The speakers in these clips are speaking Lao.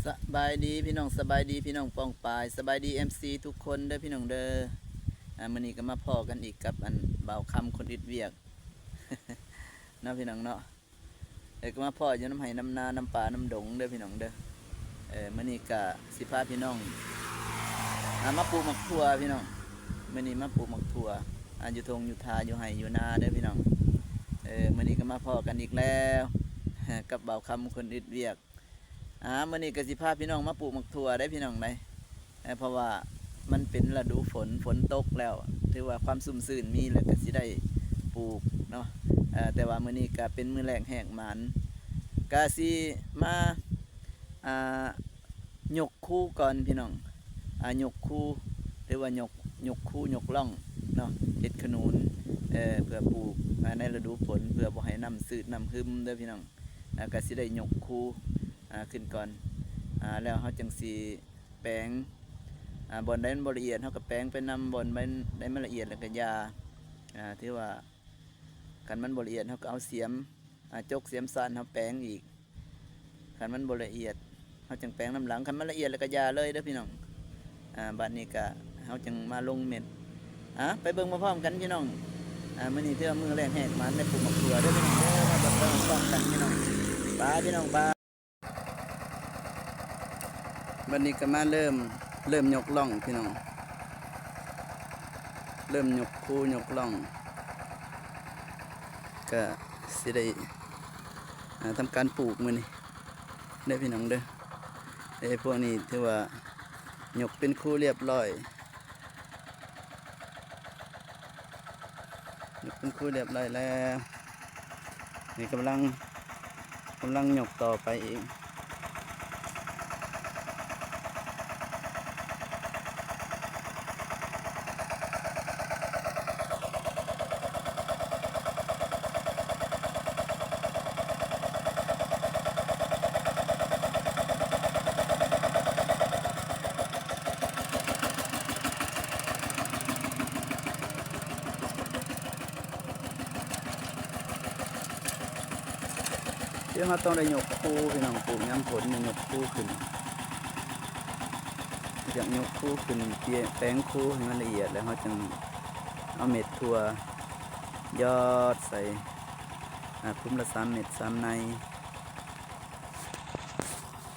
ສະບາຍດີພີ່ນ້ອງ ສະບາຍດີພີ່ນ້ອງປ້ອງປາຍ ສະບາຍດີເອັຟຊີທຸກຄົນເດີພີ່ນ້ອງເດີ. ອາ ມື້ນີ້ກໍມາພໍ້ກັນອີກກັບອັນ ບ່າວຄຳຄົນອຶດວຽກ ເນາະພີ່ນ້ອງເນາະ. ເອີ ກໍມາພໍ້ຢູ່ນຳໄຮ່ນຳນາ ນຳປ່ານຳດົງເດີພີ່ນ້ອງເດີ. ເອີ ມື້ນີ້ກະຊິພາພີ່ນ້ອງ ອາ ມາປູກໝາກຖົ່ວພີ່ນ້ອງ. ມື້ນີ້ມາປູກໝາກຖົ່ວ ອາ ຢູ່ທົ່ງຢູ່ທ່າ ຢູ່ໄຮ່ຢູ່ນາເດີພີ່ນ້ອງ. ເອີ ມື້ນີ້ກໍມາພໍ້ກັນອີກແລ້ວ ກັບບ່າວຄຳຄົນອຶດວຽກ. ອາ ມື້ນີ້ກໍຊິພາພີ່ນ້ອງມາປູກໝາກຖົ່ວໄດ໋ພີ່ນ້ອງໄດ໋ ເພາະວ່າມັນເປັນລະດູຝົນ ຝົນຕົກແລ້ວ ຖືວ່າຄວາມຊຸ່ມຊື່ນມີແລ້ວ ກໍຊິໄດ້ປູກເນາະ. ແຕ່ວ່າມື້ນີ້ກໍເປັນມື້ແລກແຫກໝານ ກໍຊິມາ ອ່າ ຍົກຄູກ່ອນພີ່ນ້ອງ ອ່າ ຍົກຄູ ຫຼືວ່າຍົກ ຍົກຄູຍົກລ່ອງເນາະ ເຮັດຂະໜູນ ເພື່ອປູກໃນລະດູຝົນ ເພື່ອບໍ່ໃຫ້ນ້ຳຊືດນ້ຳຮຶມເດີພີ່ນ້ອງ. ອ່າ ກໍຊິໄດ້ຍົກຄູ ອ່າ ຂຶ້ນກ່ອນ ອ່າ ແລ້ວເຮົາຈັ່ງຊິແປງ ອ່າ ບ່ອນໃດມັນບໍ່ລະອຽດ ເຮົາກໍແປງໄປນຳ ບ່ອນໃດມັນລະອຽດແລ້ວກໍຢ່າ. ອ່າ ຖືວ່າຄັນມັນບໍ່ລະອຽດ ເຮົາກໍເອົາສຽມ ອ່າ ຈົກສຽມສ້ານເຮົາແປງອີກ. ຄັນມັນບໍ່ລະອຽດ ເຮົາຈັ່ງແປງນຳຫຼັງ ຄັນມັນລະອຽດແລ້ວກໍຢ່າເລີຍເດີພີ່ນ້ອງ. ອ່າ ບາດນີ້ກະເຮົາຈຶ່ງມາລົງເມັດ. ອ່າ ໄປເບິ່ງພ້ອມໆກັນພີ່ນ້ອງ. ອ່າ ມື້ນີ້ຖືວ່າມື້ແລກແຫກໝານໄດ້ປູກໝາກຖົ່ວເດີພີ່ນ້ອງເດີ ມາເບິ່ງໄປພ້ອມກັນພີ່ນ້ອງ ບາຍພີ່ນ້ອງ ບາຍ. ບາດນີ້ກໍມາເລີ່ມ ເລີ່ມຍົກລ່ອງພີ່ນ້ອງ ເລີ່ມຍົກຄູຍົກລ່ອງ ກະຊິໄດ້ ອ່າ ທຳການປູກມື້ນີ້ເດີພີ່ນ້ອງເດີ. ເອີ ພວກນີ້ຖືວ່າຍົກເປັນຄູລຽບຮ້ອຍ ຍົກເປັນຄູລຽບຮ້ອຍແລ້ວ ນີ້ກຳລັງ ກຳລັງຍົກຕໍ່ໄປອີກ. ດຽວເຮົາຕ້ອງໄດ້ຍົກຄູພີ່ນ້ອງ ປູກຍາມຝົນນີ້ຍົກຄູຂຶ້ນ ຢາກຍົກຄູຂຶ້ນ ແປງຄູໃຫ້ມັນລະອຽດ ແລ້ວເຮົາຈຶ່ງເອົາເມັດຖົ່ວຢອດໃສ່ ອາ ຂຸມລະສາມເມັດສາມໃນ.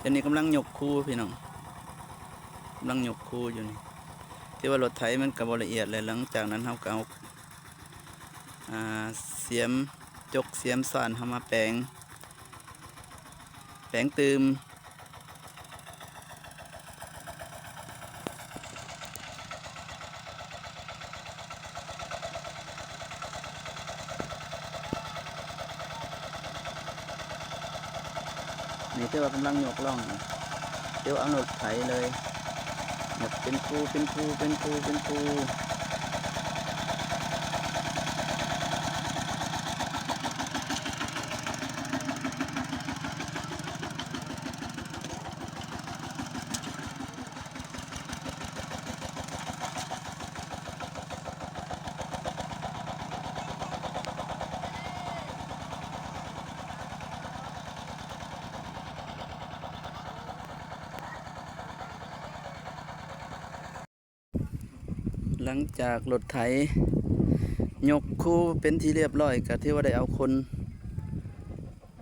ດຽວນີ້ກຳລັງຍົກຄູພີ່ນ້ອງ ກຳລັງຍົກຄູຢູ່ນີ້ ແຕ່ວ່າລົດໄຖມັນກໍບໍ່ລະອຽດ ແລ້ວຫຼັງຈາກນັ້ນເຮົາກໍເອົາ ອ່າ ສຽມ ຈົກສຽມສ້ານເຮົາມາແປງ ແປງຕື່ມ. ນີ້ຖືວ່າກຳລັງຍົກລ່ອງ ດຽວເອົາລົດໄຖເລີຍ ຍົກເປັນຄູ ເປັນຄູ ເປັນຄູ ເປັນຄູ. ຫຼັງຈາກລົດໄຖຍົກຄູເປັນທີ່ລຽບຮ້ອຍ ກໍຖືວ່າໄດ້ເອົາຄົນ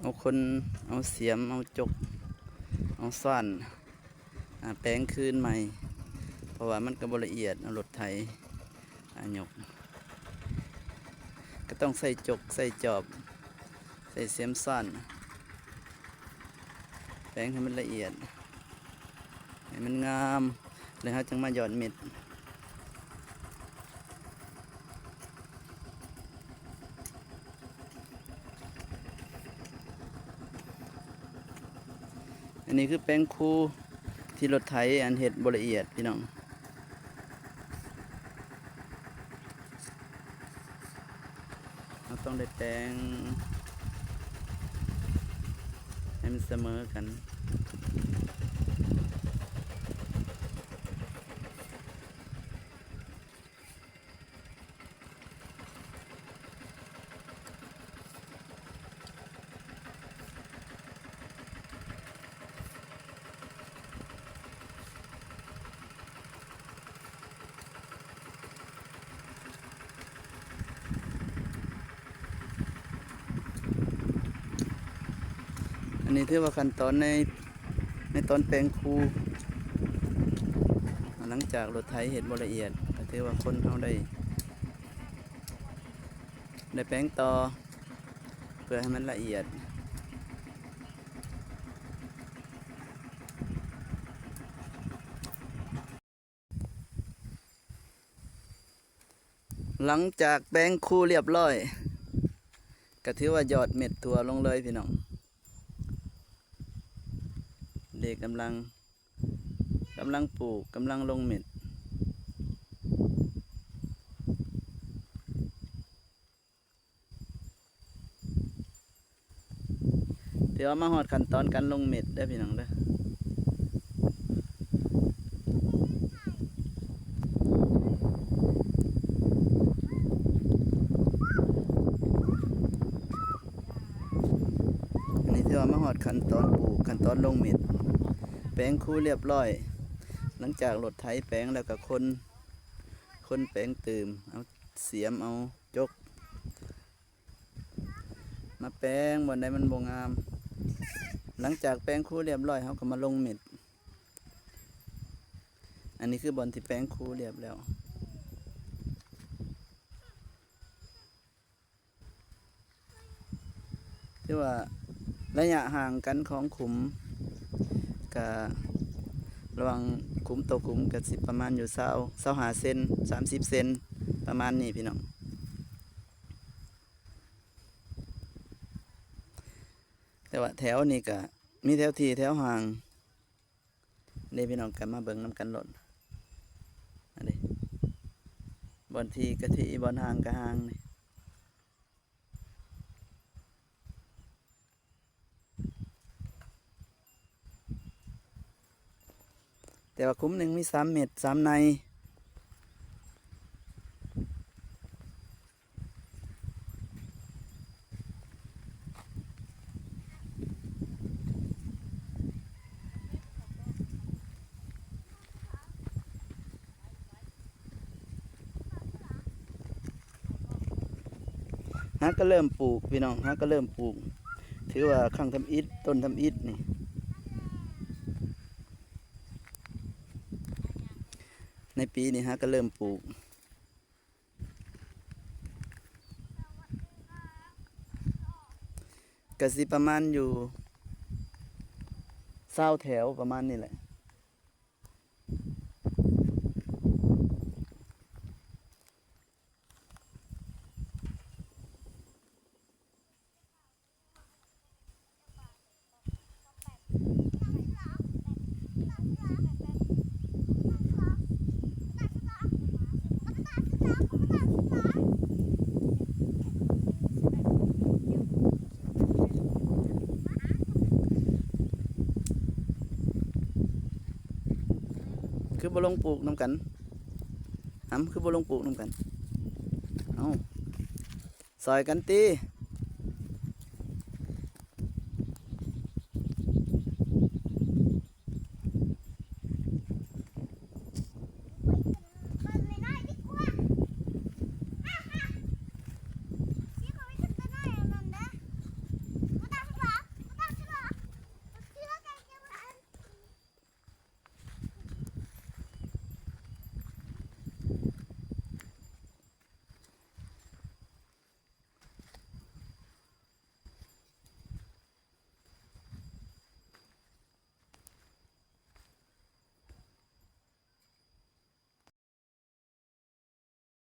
ເອົາຄົນ ເອົາສຽມ ເອົາຈົກ ເອົາສ້ານ ອາ ແປງຄືນໃໝ່ ເພາະວ່າມັນກໍບໍ່ລະອຽດ ເອົາລົດໄຖ ອາ ຍົກ ກໍຕ້ອງໃຊ້ຈົກ ໃຊ້ຈອບ ໃຊ້ສຽມສ້ານ ແປງໃຫ້ມັນລະອຽດ ໃຫ້ມັນງາມ ແລ້ວເຮົາຈຶ່ງມາຢອດເມັດ. ອັນນີ້ຄືແປງຄູທີ່ລົດໄຖອັນເຮັດບໍ່ລະອຽດ ພີ່ນ້ອງ. ເຮົາຕ້ອງໄດ້ແປງໃຫ້ມັນສະເໝີກັນ. ເ ນີ້ຖືວ່າຂັ້ນຕອນໃນ ໃນຕອນແປງຄູ ຫຼັງຈາກລົດໄຖເຮັດບໍ່ລະອຽດ ກໍຖືວ່າຄົນເຮົາໄດ້ ໄດ້ແປງຕໍ່ ເພື່ອໃຫ້ມັນລະອຽດ. ຫຼັງຈາກແປງຄູລຽບຮ້ອຍ ກະຖືວ່າຢອດເມັດຖົ່ວລົງເລີຍພີ່ນ້ອງ. ເດກຳລັງ ກຳລັງປູກ ກຳລັງລົງເມັດ. ຖືວ່າມາຮອດຂັ້ນຕອນການລົງເມັດເດີພີ່ນ້ອງເດີ. ອັນນີ້ຖືວ່າມາຮອດຂັ້ນຕອນປູກ ຂັ້ນຕອນລົງເມັດ ແປງຄູລຽບຮ້ອຍ. ຫຼັງຈາກລົດໄຖແປງແລ້ວກໍຄົນ ຄົນແປງຕື່ມ ເອົາສຽມ ເອົາຈົກ ມາແປງບ່ອນໃດມັນບໍ່ງາມ. ຫຼັງຈາກແປງຄູລຽບຮ້ອຍ ເຮົາກໍມາລົງເມັດ. ອັນນີ້ຄືບ່ອນທີ່ແປງຄູລຽບແລ້ວ. ຖືວ່າໄລຍະຫ່າງກັນຂອງຂຸມ ກະລະຫວ່າງຂຸມຕໍ່ຂຸມກະຊິປະມານຢູ່ຊາວ ຊາວຫ້າເຊັນ ສາມສິບເຊັນ ປະມານນີ້ພີ່ນ້ອງ. ແຕ່ວ່າແຖວນີ້ກະມີແຖວທີ່ແຖວຫ່າງເດ້ພີ່ນ້ອງ ກະມາເບິ່ງນຳກັນໂລດ. ອັນນີ້ ບ່ອນທີ່ກະທີ່ ບ່ອນຫ່າງກະຫ່າງນີ້. ແຕ່ວ່າຂຸມໜຶ່ງມີສາມເມັດ ສາມໃນ. ຫາກໍເລີ່ມປູກພີ່ນ້ອງ ຫາກໍເລີ່ມປູກ ຖືວ່າຄັ້ງທຳອິດ ຕົ້ນທຳອິດນີ້ ໃນປີນີ້ຫາກໍເລີ່ມປູກ. ກະຊິປະມານຢູ່ຊາວແຖວປະມານນີ້ແຫຼະ. ຄືບໍ່ລົງປູກນຳກັນ? ຫຳ ຄືບໍ່ລົງປູກນຳກັນ? ເອົ້າ ຊ່ອຍກັນຕິ.